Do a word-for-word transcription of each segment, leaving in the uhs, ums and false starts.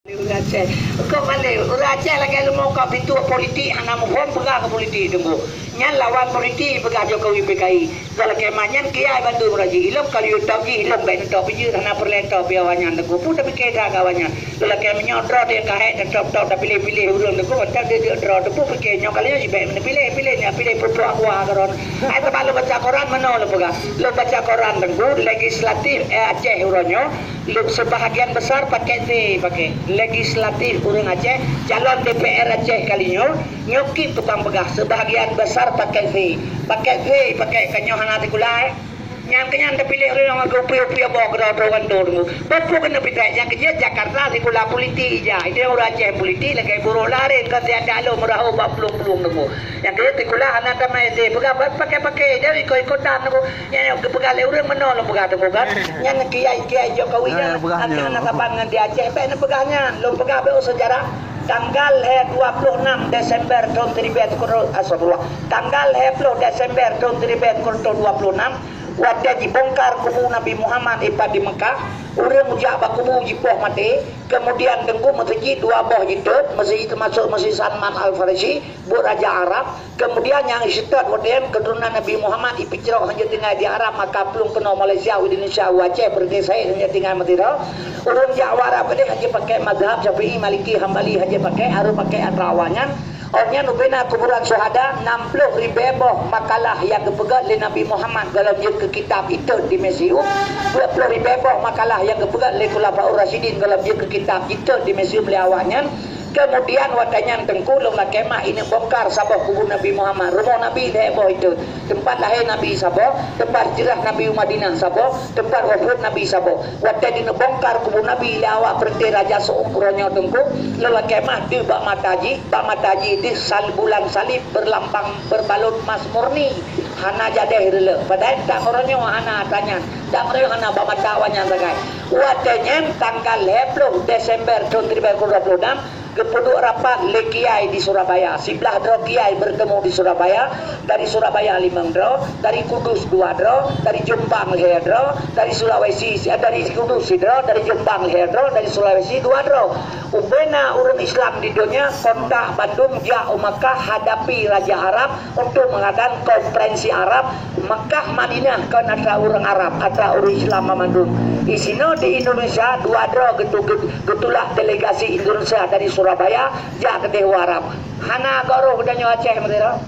Ureueng Aceh. Kok malée, ureueng Aceh lagée leumo ka pintoe politik, hana muphom peugah keu politik teungku. Nyan lawan politik peugah Jokowi P K I. Kok lagée ma nyan kiai bandum raji. Ilong ka lheueh top jih, ilong bék neutop jih, hana peureulée top piawa nyan teungku. Peue tapike that keu awak nyan. Lôn lakée meunyoe droe teuka hék, teuka top, teuka piléh-piléh ureueng teungku, mantong deuek-deuek droe teungku, pike nyoe ka lheueh jih bék neupiléh-piléh, nyan piléh peuet-peuet agua keudroe. Hai teuma lôn baca koran, meunoe lôn peugah. Lôn baca koran teungku, legislatif, eh, Aceh uroe nyoe, lôn, sebahagian besar paket V paket. Legislatif ureueng Aceh, calon D P R Aceh kali nyoe, nyoe kip tukang peugah, sebahagian besar paket V. Paket V, paket ka nyoe hana sikula, eh. Nyang keunyan teupiléh lé nyang geupiôh-piôh boh keudroe-droe ngon dô teungku. Peue-peue keuneuk pitai nyang keujeuet Jakarta sikula politik ija. Itu nyang ureueng Aceh politik lagée burôk lareng ka siat dak lom meurahô bak plueng-plueng teungku. Nyang keujeuet sikula hana tamai S D. Peugah paké-paké jadi ikot-ikotan teungku. Nyang, nyang geupeugah lé ureueng meunoe lôn peugah teungku kan. Nyang kiai-kiai Jokowi nyan hana saban ngon di Aceh. Bék neupeugah nyan. Lôn peugah bék seujarah. Tanggal lhée dua ploh nam Desember thon siribée tukoh, astagfirullah. Tanggal lhée ploh Desember thon siribée tukoh dua ploh nam. Watée jibongkar kubu Nabi Muhammad ipat di Meukah, ureueng jak bak kubu jipoh maté, keumudian teungku meuseujid dua boh jitot, meuseujid teumasok Meuseujid Salman Al-Farisi, buet raja Arab, keumudian nyang iseutôt watée nyan keuturonan Nabi Muhammad ipeucrok hanjeuet tinggai di Arab, maka plueng keunoe Malaysia, Indonesia, u Aceh, Brunei, Said hanjeuet tinggai meusidroe. Ureueng jak u Arab keudeh hanjeuet pakai mazhab Syafi'i, Maliki, Hambali hanjeuet pakai, harôh pakai atra awaknyan. Awaknyan ubena kuburan syuhada, nam ploh ribée boh makalah nyang geupeugét lé Nabi Muhammad gohlom jeuet keu kitab itot di museum, dua ploh ribée boh makalah nyang geupeugét lé Khulafaur Rasyidin gohlom jeuet keu kitab itot di museum lé awaknyan. Keumudian watée nyan teungku lôn lakée mah ineuk bongkar saboh kubu Nabi Muhammad, rumoh Nabi lhée boh itot, teumpat lahé Nabi saboh, teumpat hijrah Nabi u Madinah saboh, teumpat wafeuet Nabi saboh. Watée jineuk bongkar kubu Nabi lé awak peureuté Raja Su'ud uroe nyoe teungku, lôn lakée mah deuh bak mata jih, bak mata jih deuh sal-, bulan saleb beurlambang beurbalot mas murni, hana jadéh reuleuek. Padahai dak uroe nyoe hana atra nyan, dak uroe nyoe hana bak mata awaknyan sagai. Watée nyan tanggal lhée ploh Desember thon siribée dua ploh nam, geupeuduek rapat lé kiai di Surabaya. Siblaih droe kiai beureuteumé di Surabaya, dari Surabaya limong droe, dari Kudus dua droe, dari Jombang lhée droe, dari Sulawesi, eh, dari Kudus sidroe, dari Jombang lhée droe, dari Sulawesi dua droe. Ubena ureueng Islam di donya kontak bandum jak u Makkah hadapi raja Arab untuk mengadakan konferensi Arab. Makkah Madinah kon atra ureueng Arab, atra ureueng Islam banmandum. Di sinoe di Indonesia dua droe geutu-, geutulak delegasi Indonesia dari Surabaya jak keudeh u Arab. Hana goroh geutanyoe Aceh meusidroe.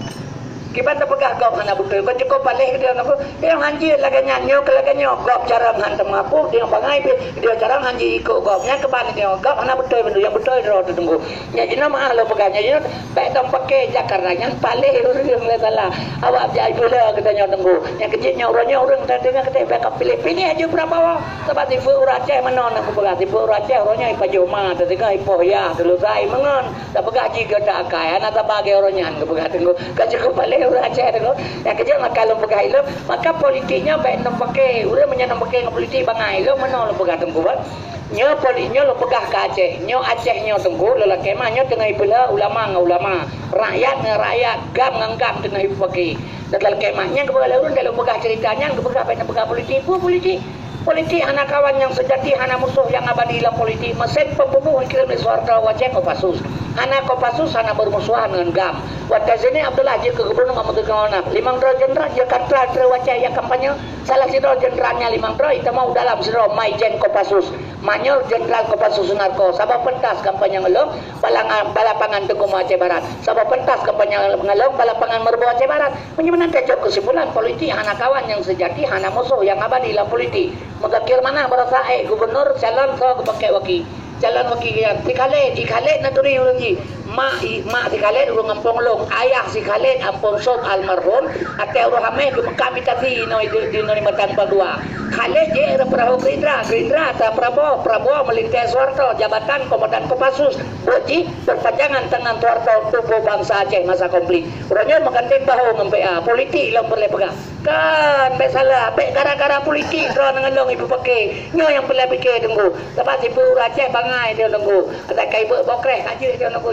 Kiban tapeugah gob hana beutôi, kon cukôp paléh geutanyoe. Nyang hanjeuet lagée nyan, nyoe keu lagée nyoe, gob carông han teumapu, nyang bangai pih geutanyoe carông hanjeuet ikot gob. Nyan keuban geutanyoe gob hana beutôi bandum, nyang beutôi droe teuh teungku. Nyan jinoe meu'ah lôn peugah, nyan jinoe bék dong paké Jakarta nyan paléh ureueng lé salah. Awak jai pula geutanyoe teungku. Nyang keujeuet nyoe uroe nyoe ureueng teudeungoe keudeh bék ka piléh-piléh aju Prabowo. Sabab sifeuet ureueng Aceh meunoe na kupeugah, sifeuet ureueng Aceh uroe nyoe ipajoh ma teudeungoe ipoh yah teulusai meungon. Tapeugah jih geutak akai, hana taba lagée uroe nyan geupeugah teungku. Ka cukôp paléh ureueng Aceh teungku. Nyang keujeuet maka lôn peugah ilôn, maka politik nyoe bék dong paké. Ureueng meunyoe dong paké ngon politik bangai, ilôn meunoe lôn peugah teungku bah. Nyoe poli-, nyoe lôn peugah keu Aceh. Nyoe Aceh nyoe teungku, lôn lakée mah nyoe teungoh ipeulheueh ulama ngon ulama, rakyat ngon rakyat, GAM ngon GAM teungoh ipeupaké. Dan lôn lakée mah nyan geupeugah lé ureueng, dan lôn peugah ceurita nyan geupeugah bék neupeugah politik. Peue politik? Politik hana kawan nyang seujati, hana musoh nyang abadi lam politik. Meusén pembunuh ikirém lé Soeharto u Aceh Kopassus. Hana Kopassus hana beurmusohan ngon GAM. Watée Zaini Abdullah jeuet keu gubunur ngon Menteri Keamanan, limong droe jeuneural Jakarta trok u Aceh jak kampanye. Salah sidroe jeuneural nyan limong droe, itamong u dalam sidroe Maijen Kopassus. Manyur Jeuneural Kopassus Sunarko, saboh peuntas kampanye ngon lôn balapangan Teungku Aceh Barat, saboh peuntas kampanye ngon lôn balapangan Meureubo Aceh Barat. Meunyoe meunan tacok keusimpulan, politik hana kawan nyang seujati, hana musoh nyang abadi lam politik. Meugakhir manah baroesa ék gubunur calon soe geupaké waki. Calon waki nyan si Khaled, si Khaled na turi ureueng jih. Mak i, mak si Khaled ureueng gampông lôn, ayah si Khaled Ampon Sop almarhum, até uroe Hameh geumeukam itasi inoe di, di inoe di Matan Padua. Khaled jih peurahô Gerindra, Gerindra atra Prabowo, Prabowo meulintée Soeharto, jabatan komandan Kopassus, buet jih perpanjangan tangan Soeharto tuboh bansa Aceh masa konflik. Uroe nyoe meugandeng bahô ngon P A, politik lom peureulée peugah. Kan, bék salah, bék gara-gara politik droe ngon lôn ipeupaké. Nyoe nyang peureulée pike teungku. Sabab sifeuet ureueng Aceh bangai droe teungku. Asai kai beuet bokreh ka jeuet droe teungku.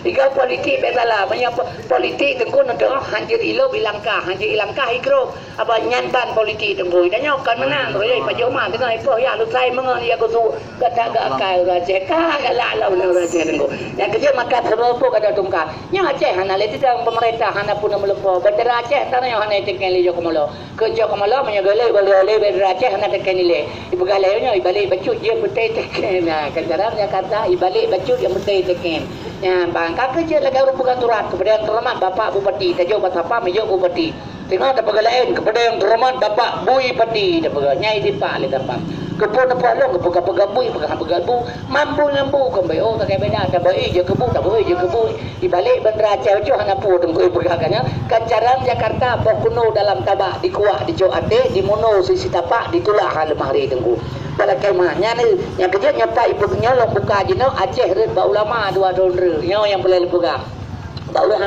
Iga politik biasalah. Banyak po-, politik Teungku neuteuk hanjeuet ilop ilangkah, hanjeuet ilangkah igrop. Apa nyan ban politik Teungku. Tanyoe kan menang, raya pajoh ma tengah ipoh ya lusai mengon ya kusu gata ga akai urang Aceh. Ka galak lah urang Aceh Teungku. Yang kerja mata terlalu kada tungka. Nyang Aceh hana lé tidang pemerintah hana pun meuleumpah. Bendera Aceh tanyoe hana teken lé jok mula. Keu jok mula meunyoe galak boleh oleh bendera Aceh hana teken ilé. Ipeugah lé nyoe ibalek bacut je putih teken. Nah, kan cara Jakarta ibalek bacut je putih teken. Nyan bang ka keuh jeuet lagèe ureueng peugah surat keupada yang terhormat Bapak Bupati, tajok bak Sapam, mijok Bupati. Teungoh tapeugah laén keupada yang terhormat Bapak Bupati, tapeugah nyai dipak lé Sapam. Keupeue tapeugah lôn, keupeue ka peugah bui, peugah peugah bu, mambu ngon bu kon baik. Oh, takai beda, tabai je keu bu, tabai je keu bu. Ibalek bendera Aceh bacut hana peue Teungku ipeugah kan nyan. Kan cara Jakarta boh kuno dalam tabak, dikuak dicok até, dimuno sisi tapak, ditulak ha leumah hari Teungku. Bala kemah nyan, nyang keujeuet nyoe pat ipeugah nyoe lôn buka jinoe Aceh rhot bak ulama dua thôn rhot. Nyoe nyang peureulèe lôn peugah. Bak ulama